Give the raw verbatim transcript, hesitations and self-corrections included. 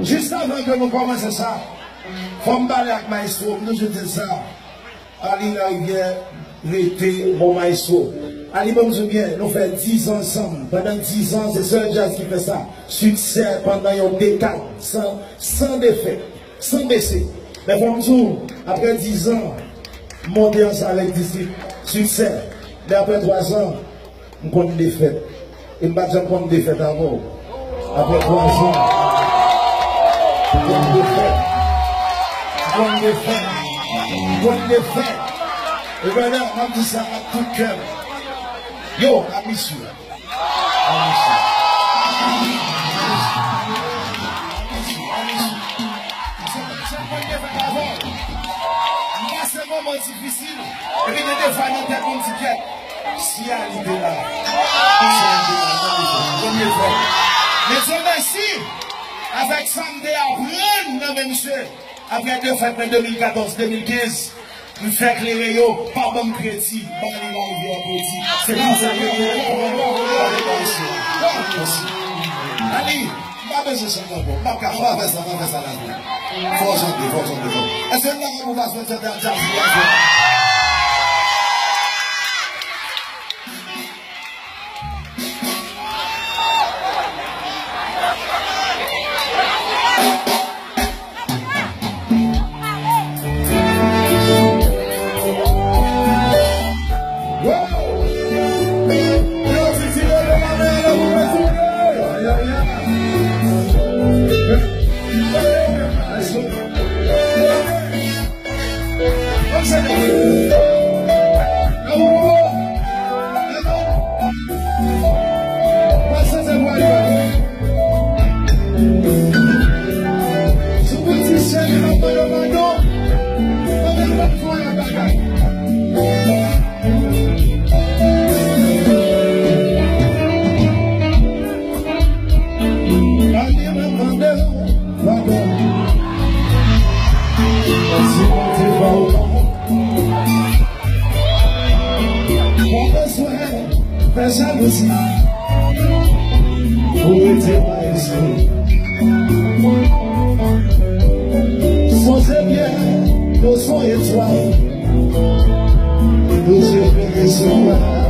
Jis avan ke nou kòmanse sa, fò m pale ak maestro, m toujou di l sa. Ali Larivière rete bon maestro. Ali, ban m di w byen, nou fè diz an ansanm. Pandan diz an, se sèl djaz ki fè sa. Siksè pandan yon dekad, san, san defèt, san bese. Men fò m di w, apre diz an, m monte ansanm avèk Disip. Siksè. Men apre twa zan, m konn defèt. E m pa t janm konn defèt avè w. Apre twa zan, m konn defèt. M konn defèt. M konn defèt. E brother, m ap di sa ak tout kè m. Yo, I miss you. I miss you. I miss you. I miss you. I miss you. I miss you. M konn defèt avè w. M pase moman difisil. Epi gen de fwa nan tèt mwen, m di, kèt, si Ali te la, si Ali te la, premye fwa. Men Dye mèsi, avèk sa m te aprann nan men misye, apre defèt mwen de mil katòz, de mil kenz, m fè klere yo, pa ban m kredi, ban li larivyè kredi. Se pou sa yo ye, mèsi. Ali, m pa bezwen chante ankò. M pa ka, m pa fè sa, m pa fè sa la. Fò w chante, fò w chante, fò w. Èske n dakò pou w pa chante ak djaz li a? Fè jalouzi pou rete pa espri. Sonje byen, nou se yon etwal. Nou se yon etwal.